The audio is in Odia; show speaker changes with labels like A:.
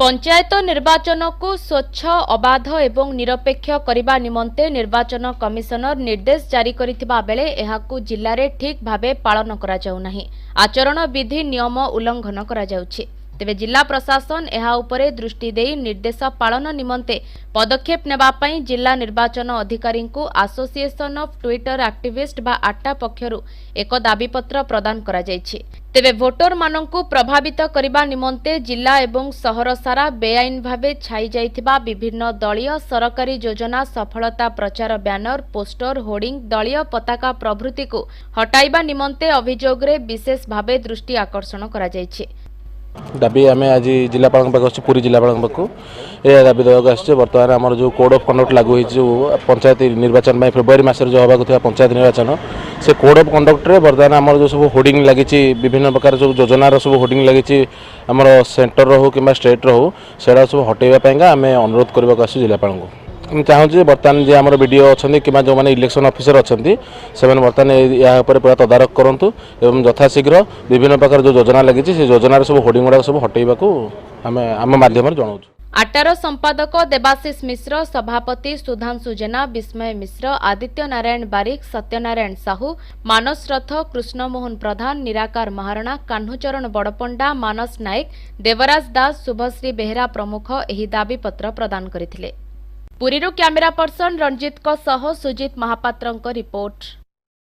A: ପଞ୍ଚାୟତ ନିର୍ବାଚନକୁ ସ୍ୱଚ୍ଛ, ଅବାଧ ଏବଂ ନିରପେକ୍ଷ କରିବା ନିମନ୍ତେ ନିର୍ବାଚନ କମିଶନର ନିର୍ଦ୍ଦେଶ ଜାରି କରିଥିବା ବେଳେ ଏହାକୁ ଜିଲ୍ଲାରେ ଠିକ୍ ଭାବେ ପାଳନ କରାଯାଉନାହିଁ। ଆଚରଣ ବିଧି ନିୟମ ଉଲ୍ଲଂଘନ କରାଯାଉଛି। ତେବେ ଜିଲ୍ଲା ପ୍ରଶାସନ ଏହା ଉପରେ ଦୃଷ୍ଟି ଦେଇ ନିର୍ଦ୍ଦେଶ ପାଳନ ନିମନ୍ତେ ପଦକ୍ଷେପ ନେବା ପାଇଁ ଜିଲ୍ଲା ନିର୍ବାଚନ ଅଧିକାରୀଙ୍କୁ ଆସୋସିଏସନ ଅଫ୍ ଟ୍ୱିଟର ଆକ୍ଟିଭିଷ୍ଟ ବା ଆଟ୍ଟା ପକ୍ଷରୁ ଏକ ଦାବିପତ୍ର ପ୍ରଦାନ କରାଯାଇଛି। ତେବେ ଭୋଟରମାନଙ୍କୁ ପ୍ରଭାବିତ କରିବା ନିମନ୍ତେ ଜିଲ୍ଲା ଏବଂ ସହର ସାରା ବେଆଇନ ଭାବେ ଛାଇ ଯାଇଥିବା ବିଭିନ୍ନ ଦଳୀୟ ସରକାରୀ ଯୋଜନା ସଫଳତା ପ୍ରଚାର ବ୍ୟାନର, ପୋଷ୍ଟର, ହୋର୍ଡିଂ, ଦଳୀୟ ପତାକା ପ୍ରଭୃତିକୁ ହଟାଇବା ନିମନ୍ତେ ଅଭିଯୋଗରେ ବିଶେଷ ଭାବେ ଦୃଷ୍ଟି ଆକର୍ଷଣ କରାଯାଇଛି।
B: ଦାବି ଆମେ ଆଜି ଜିଲ୍ଲାପାଳଙ୍କ ପାଖକୁ ଆସିଛୁ, ପୁରୀ ଜିଲ୍ଲାପାଳଙ୍କ ପାଖକୁ ଏହା ଦାବି ଦେବାକୁ ଆସିଛୁ। ବର୍ତ୍ତମାନ ଆମର ଯେଉଁ କୋଡ୍ ଅଫ୍ କଣ୍ଡକ୍ଟ ଲାଗୁ ହୋଇଛି, ଯେଉଁ ପଞ୍ଚାୟତ ନିର୍ବାଚନ ପାଇଁ ଫେବୃଆରୀ ମାସରେ ଯେଉଁ ହେବାକୁ ଥିବା ପଞ୍ଚାୟତ ନିର୍ବାଚନ, ସେ କୋଡ୍ ଅଫ୍ କଣ୍ଡକ୍ଟରେ ବର୍ତ୍ତମାନ ଆମର ଯେଉଁ ସବୁ ହୋର୍ଡ଼ିଂ ଲାଗିଛି, ବିଭିନ୍ନ ପ୍ରକାର ସବୁ ଯୋଜନାର ସବୁ ହୋର୍ଡ଼ିଂ ଲାଗିଛି, ଆମର ସେଣ୍ଟରର ହେଉ କିମ୍ବା ଷ୍ଟେଟ୍ର ହେଉ, ସେଗୁଡ଼ା ସବୁ ହଟେଇବା ପାଇଁକା ଆମେ ଅନୁରୋଧ କରିବାକୁ ଆସିଛୁ ଜିଲ୍ଲାପାଳଙ୍କୁ। ଆମେ ଚାହୁଁଛୁ ଯେ ବର୍ତ୍ତମାନ ଯେ ଆମର ବି ଡ଼ି ଓ ଅଛନ୍ତି କିମ୍ବା ଯେଉଁମାନେ ଇଲେକ୍ସନ୍ ଅଫିସର ଅଛନ୍ତି, ସେମାନେ ବର୍ତ୍ତମାନ ଏହା ଉପରେ ପୁରା ତଦାରଖ କରନ୍ତୁ ଏବଂ ଯଥାଶୀଘ୍ର ବିଭିନ୍ନ ପ୍ରକାର ଯେଉଁ ଯୋଜନା ଲାଗିଛି, ସେ ଯୋଜନାର ସବୁ ହୋର୍ଡ଼ିଂ ଗୁଡ଼ାକ ସବୁ ହଟେଇବାକୁ ଆମେ ଆମ ମାଧ୍ୟମରେ ଜଣାଉଛୁ।
A: ଆଟ୍ଟାର ସମ୍ପାଦକ ଦେବାଶିଷ ମିଶ୍ର, ସଭାପତି ସୁଧାଂଶୁ ଜେନା, ବିସ୍ମୟ ମିଶ୍ର, ଆଦିତ୍ୟ ନାରାୟଣ ବାରିକ, ସତ୍ୟନାରାୟଣ ସାହୁ, ମାନସ ରଥ, କୃଷ୍ଣମୋହନ ପ୍ରଧାନ, ନିରାକାର ମହାରଣା, କାହ୍ନୁଚରଣ ବଡ଼ପଣ୍ଡା, ମାନସ ନାୟକ, ଦେବରାଜ ଦାସ, ଶୁଭଶ୍ରୀ ବେହେରା ପ୍ରମୁଖ ଏହି ଦାବିପତ୍ର ପ୍ରଦାନ କରିଥିଲେ। ପୁରୀରୁ କ୍ୟାମେରା ପର୍ସନ ରଣଜିତଙ୍କ ସହ ସୁଜିତ ମହାପାତ୍ରଙ୍କ ରିପୋର୍ଟ।